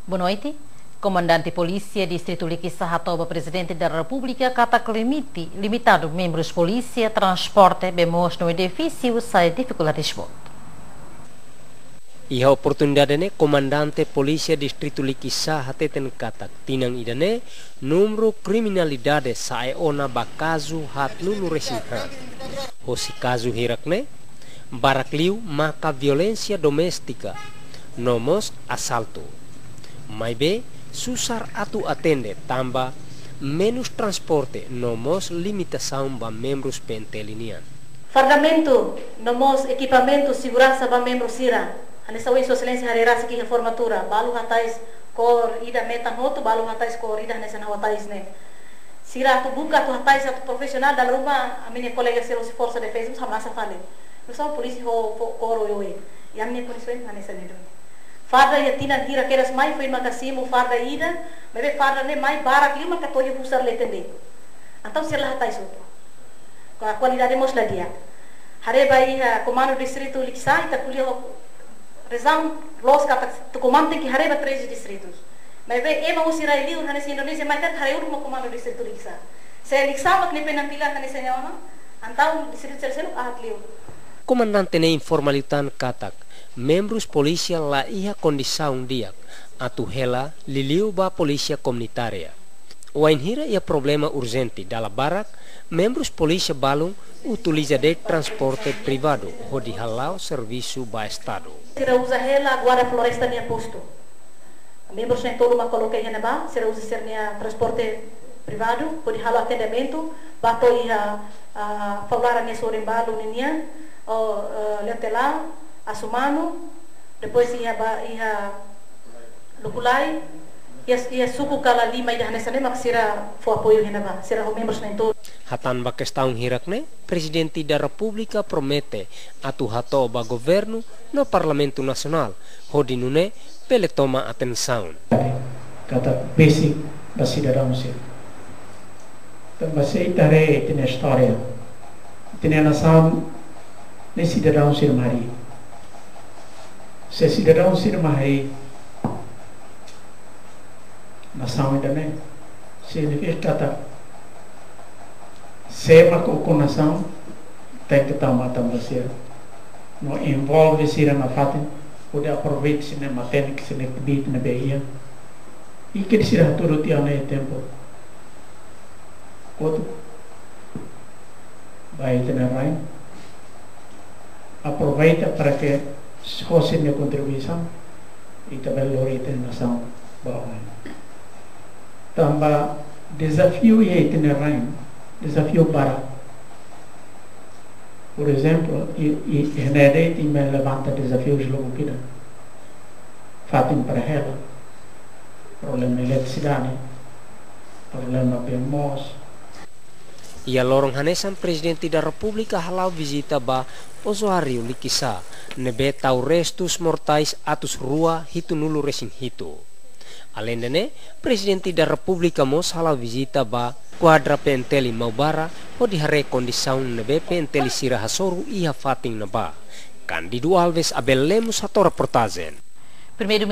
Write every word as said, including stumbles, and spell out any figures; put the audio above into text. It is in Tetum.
Boa noite. Komandante Polísia Distritu Likisá hato'o ba Prezidente da Repúblika katak limite, limitadu membrus polísia, transporte, bee moos no edifísiu sai difikuldades boot. Iha oportunidade ne'e, Komandante Polísia Distritu Likisá hateten katak tinan ida-ne'e númeru kriminalidade sa'e ona ba kazu haat-nulu resin haat. Hosi kazu hirak-ne'e, barak liu maka violénsia doméstika, no mós asaltu. Maibé, susar atu atende tanba menus transporte no mós limitasaun ba membrus P N T L nian. Fardamentu, no mós ekipamentu seguransa ba membru sira. Hanesan ohin Sua Exelénsia haree rasik iha formatura, balu hatais kór ida metan hotu, balu hatais kór ida hanesan ha'u hatais ne'e. Sira atu buka atu hatais atu profisionál dala ruma ami-nia kolega sira husi Forsa Defeza mós hamnasa fali. Nusá polísia ho, ho kór oioin. I ami-nia kondisaun hanesan ne'e duni. Farda iha tinan hirak kedas mai foin maka simu farda ida, maibé farda ne'e mai barak liu maka to'o iha husar leten de'it. Entaun sira la hatais hotu. Kua-, kualidade mós la di'ak. Haree ba iha Komandu Distritu Likisá, ita ko'alia ho razaun loos katak Tucumán tenke haree ba treze distritus. Maibé ema husi rai-liur hanesan Indonézia mai karik haree uluk mak Komandu Distritu Likisá. Se Likisá mak nia penampilan hanesan ne'e ona, entaun distritu seluk-seluk aat liu. Komandante ne'e informa liután katak membrus polísia la iha kondisaun di'ak atu hela liuliu ba polísia komunitária. Wainhira iha problema urjente dala barak, membrus polísia balun utiliza de'it transporte privadu hodi hala'o servisu ba Estadu. Sira uza hela guarda floresta nia postu. Membrus na'in-tolu mak koloka iha ne'ebá, sira uza sira-nia transporte privadu hodi halo atendimentu ba to'o iha, ah, Faulara nia sorin balu ninian, o, eh, Leotelá, Asumanu, depois iha ba, iha Lukulai, iha, iha suku ka la lima ida hanesan ne'e mak sira fó apoiu iha ne'ebá, sira ho membrus na'in-tolu. Hatán ba kestaun hirak-ne'e, Prezidente da Repúblika promete atu hato'o ba governu no Parlamentu Nasionál, hodi nune'e bele toma atensaun. Katak besik ba sidadaun sira. Tanba se ita haree ita-nia istória, ita-nia nasaun ne'e sidadaun sira mak harii. Se sidadaun sira mak harii, nasaun ida-ne'e signifika katak sé mak ukun nasaun, tenke tau matan ba sira. No envolve sira nafatin, hodi aproveita sira-nia matenek, sira-nia kbiit ne'ebé iha. I ke sira hatudu tiha ona iha tempu kotuk ba ita-nia rain. Aproveita para ke ho sira-nia kontribuisaun, ita bele lori ita-nia nasaun ba oin. Tanba dezafiu iha ita-nia rain, dezafiu barak. Por ezemplu, i, i, iha ne'e de'it ita levanta dezafius lubuk ida. Fatin para hela, problema eletrisidade, problema bee moos. Iha loron hanesan Prezidente da Repúblika hala'o vizita ba osuáriu Likisá, ne'ebé tau restus mortais atus rua hitu-nulu resin hitu. Aleinde ne'e, Prezidente da Repúblika mós hala'o vizita ba kuadra P N T L Maubara, hodi haree kondisaun ne'ebé P N T L sira hasoru iha fatin ne'ebá. Cândido Alves, Abel Lemos, hato'o reportajen. Primeiru-Ministru